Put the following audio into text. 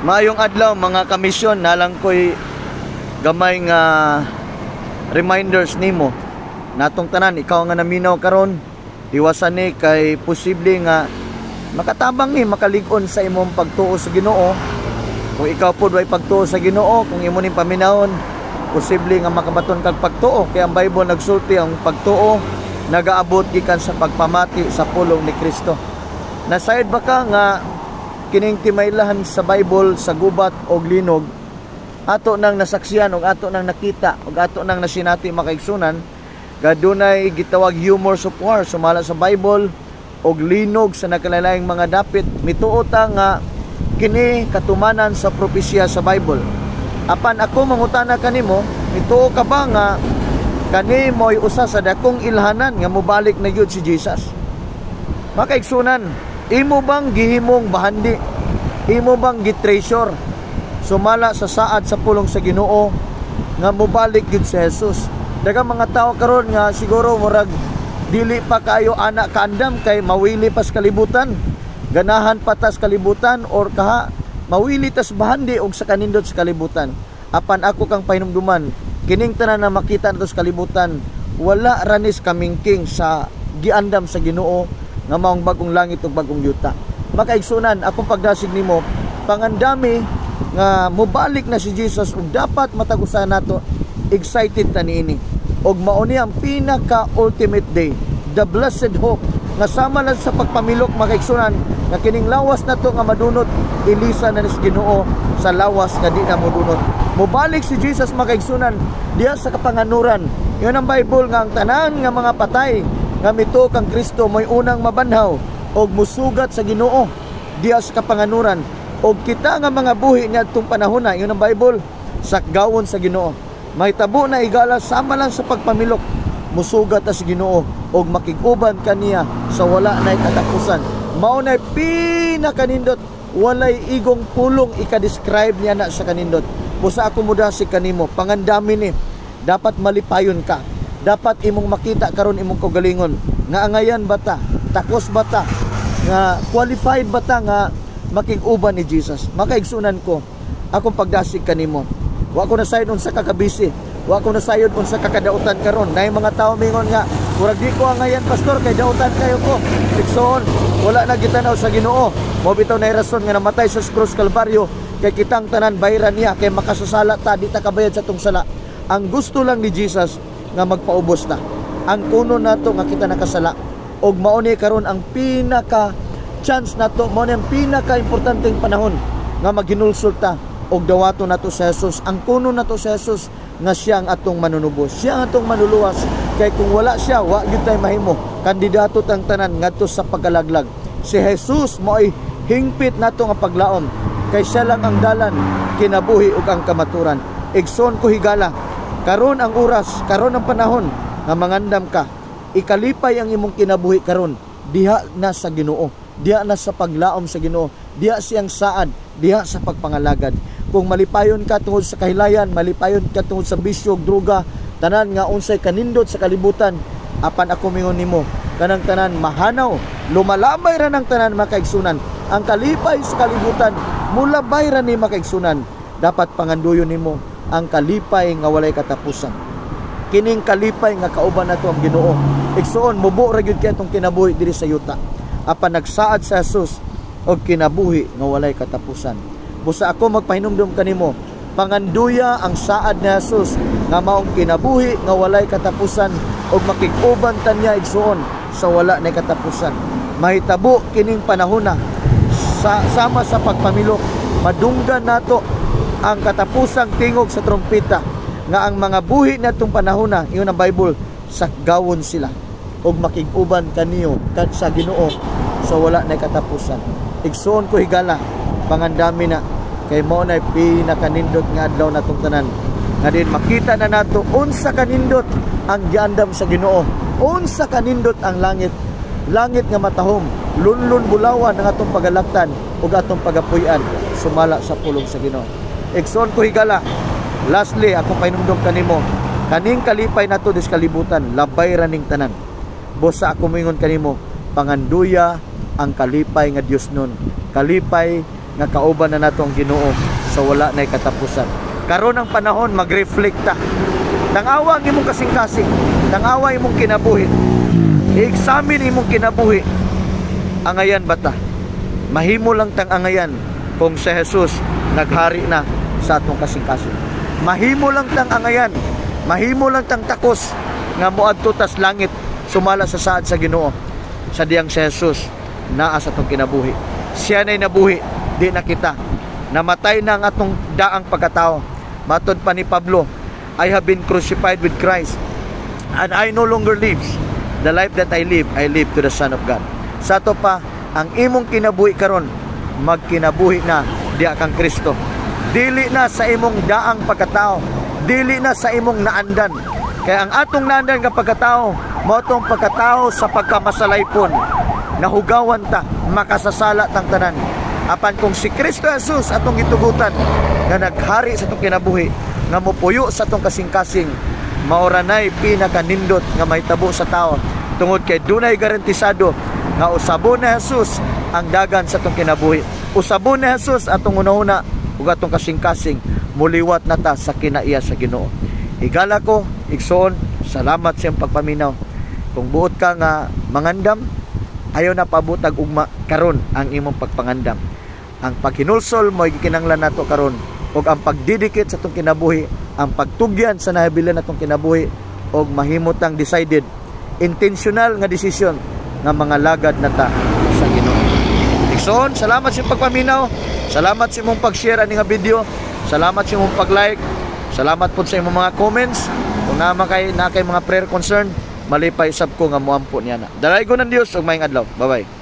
Maayong adlaw, mga kamisyon, nalang ko'y gamay nga reminders nimo. Natong tanan, ikaw nga naminaw karon, tiwasan ni kay posible nga makatabang ni makalig-on sa imong pagtuo sa Ginoo. Kung ikaw pod way pagtuo sa Ginoo, kung imo ning paminawon, posible nga makabaton kag pagtuo kay ang Bible nagsulti, ang pagtuo nagaabot gikan sa pagpamati sa pulong ni Kristo. Nasayod ba ka nga kining timaylahan sa Bible sa gubat og linog, ato nang nasaksiyan og ato nang nakita og ato nang nasinati, makaigsunan, gadunay gitawag humors of war sumala sa Bible og linog sa nakalalayang mga dapit? Mituo ta nga kini katumanan sa propesya sa Bible. Apan ako mangutana kanimo, mituo ka ba nga kani mo'y usa sa dakong ilhanan nga mobalik na gyud si Jesus? Makaigsunan, imo bang gihimong bahandi? Imo bang gitreasure sumala sa saad sa pulong sa Ginoo nga mobalik gyud si Jesus? Daghang mga tao karon nga siguro murag dili pa kayo ana kaandam kay mawili pas kalibutan. Ganahan pa tas kalibutan or kaha mawili tas bahandi og sa kanindot sa kalibutan. Apan ako kang pahinumduman, kining tanan na makita nato sa kalibutan, wala ranis kamingking sa giandam sa Ginoo nga maong bagong langit ug bagong yuta. Makaigsunan, akong pagdasig nimo, pangandami nga mobalik na si Jesus ug dapat matag usa nato excited ta niini. Og mao ni ang pinaka ultimate day, the blessed hope, nga sama lang sa pagpamilok, makaigsunan, nga kining lawas nato nga madunot, ilisa na ni Ginoo sa lawas nga di na modunot. Mobalik si Jesus, makaigsunan, diha sa kapanganuran. Ingon ang Bible nga ang tanan nga mga patay nga mituo kang Kristo mo'y unang mabanhaw og musugat sa Ginoo diha sa kapanganuran, og kita nga mga buhi niadtong panahon na, ingon ang Bible, sakgawon sa Ginoo. Mahitabo na, higala, sama lang sa pagpamilok, musugat ta sa Ginoo og makig-uban kaniya sa wala nay katapusan. Mao nay pinakanindot, walay igong pulong ika-describe niya na sa kanindot. Busa ako mudasig kanimo, pangandami ni, dapat malipayon ka. Dapat imong makita karon imong kaugalingon nga angayan bata, takos bata, nga qualified bata nga makig-uban ni Jesus. Makaigsunan ko, akong pagdasig kanimo, wa ko nasayod unsa ka kabisi, wa ko nasayod unsa ka kadautan karon. Nay mga tawo mingon nga murag di ko angayan, pastor, kay dautan kayo ko. Igsoon, wala na gitanaw sa Ginoo. Mo bitaw nay rason nga namatay sa krus Kalbaryo kay kitang tanan bayran niya, kay makasasala ta, di ta kabayad sa tong sala. Ang gusto lang ni Jesus nga magpaubos ta. Ang kuno nato nga kita nakasala, og mao ni karon ang pinaka chance nato, mao ni ang pinaka importanteng panahon nga maghinulsol ta og dawato nato sa Jesus. Ang kuno nato sa Jesus nga siya ang atong manunubos, siya ang atong manuluwas, kay kung wala siya, wa gyud tay mahimo. Kandidato tang tanan ngadto sa pagkalaglag. Si Jesus mo'y hingpit nato nga paglaom kay siya lang ang dalan, kinabuhi ug ang kamaturan. Igsoon ko higala, karon ang oras, karon ang panahon nga mangandam ka. Ikalipay ang imong kinabuhi karon diha na sa Ginoo, diha na sa paglaom sa Ginoo, diha siyang saad, diha sa pagpangalagad. Kung malipayon ka tungod sa kahilayan, malipayon ka tungod sa bisyo, droga, tanan nga unsay kanindot sa kalibutan, apan ako mingon nimo, kanang tanan mahanaw, lumalabay ra ng tanan, makaigsunan. Ang kalipay sa kalibutan, mulabay ra ni, makaigsunan. Dapat panganduyon nimo ang kalipay nga walay katapusan. Kining kalipay nga kauban nato ang Ginoo. Igsoon, mubo ra gyud kay atong kinabuhi diri sa yuta. Apan nagsaad sa Jesus og kinabuhi nga walay katapusan. Busa ako magpahinumdum kanimo, panganduya ang saad ni Jesus nga maong kinabuhi nga walay katapusan og makig-uban ta niya, igsoon, sa wala nay katapusan. Mahitabo kining panahona sa sama sa pagpamilok, madunggan nato ang katapusang tingog sa trompeta nga ang mga buhi natong panahona, ingon ang Bible, sakgawon sila og makig-uban kaniyo sa Ginoo sa wala nay katapusan. Igsoon ko higala, pangandami na kay mao nay pinakanindot nga adlaw natong tanan nga din makita na nato unsa kanindot ang giandam sa Ginoo, unsa kanindot ang langit, langit nga matahom, lunlun bulawan ang atong pagalaktan ug atong pagapuy-an sumala sa pulong sa Ginoo. Igsoon ko higala, lastly, akong pahinumdom kanimo, kaning kalipay nato dis kalibutan, labay ra ning tanan. Busa ako moingon kanimo, panganduya ang kalipay nga Dios nun, kalipay Nga kauban na nato ang Ginoo sa wala nay katapusan. Karon ang panahon mag-reflect ta. Tang-awa ang imong kasing-kasing, tang-awa imong kinabuhi. I-examine imong kinabuhi. Angayan ba ta? Mahimo lang tang angayan kung si Jesus naghari na sa atong kasing-kasing. Mahimo lang tang angayan, mahimo lang tang takos nga moadto tas langit sumala sa saad sa Ginoo sa diyang si Jesus naa sa atong kinabuhi. Siya na'y nabuhi, di na kita. Namatay na ang atong daang pagkatao. Matod pa ni Pablo, "I have been crucified with Christ and I no longer lives. The life that I live to the Son of God." Sa ato pa, ang imong kinabuhi karon magkinabuhi na diha kang Kristo. Dili na sa imong daang pagkatao, dili na sa imong naandan. Kaya ang atong naandan nga pagkatao, mao tong pagkatao sa pagkamasalaypon. Nahugawan ta, makasasala tang tanan. Apan kung si Kristo Jesus atong gitugutan nga naghari sa atong kinabuhi, nga mopuyo sa atong kasing-kasing, maura nay pinakanindot nga mahitabo sa tao tungod kay dunay garantisado nga usabon ni Jesus ang dagan sa atong kinabuhi. Usabon ni Jesus atong hunahuna ug atong kasing-kasing, muliwat na ta sa kinaiya sa Ginoo. Higala ko, igsoon, salamat sa iyong pagpaminaw. Kung buot ka nga mangandam, ayaw na paabotag ugma, karon ang imong pagpangandam. Ang paghinulsol mo gikinahanglan nato karon ug ang pagdidikit sa atong kinabuhi, ang pagtugyan sa nahabilin natong kinabuhi ug mahimutang decided, intentional nga desisyon nga mga lagad na ta sa Ginoo. Igsoon, salamat sa imong pagpaminaw. Salamat sa imong pag-share ani nga video. Salamat sa imong pag-like. Salamat pud sa imong mga comments. Kung naa kay mga prayer concern, malipay sab ko nga moampo niya na. Dalaygon ng Dios ug maayong adlaw. Bye-bye.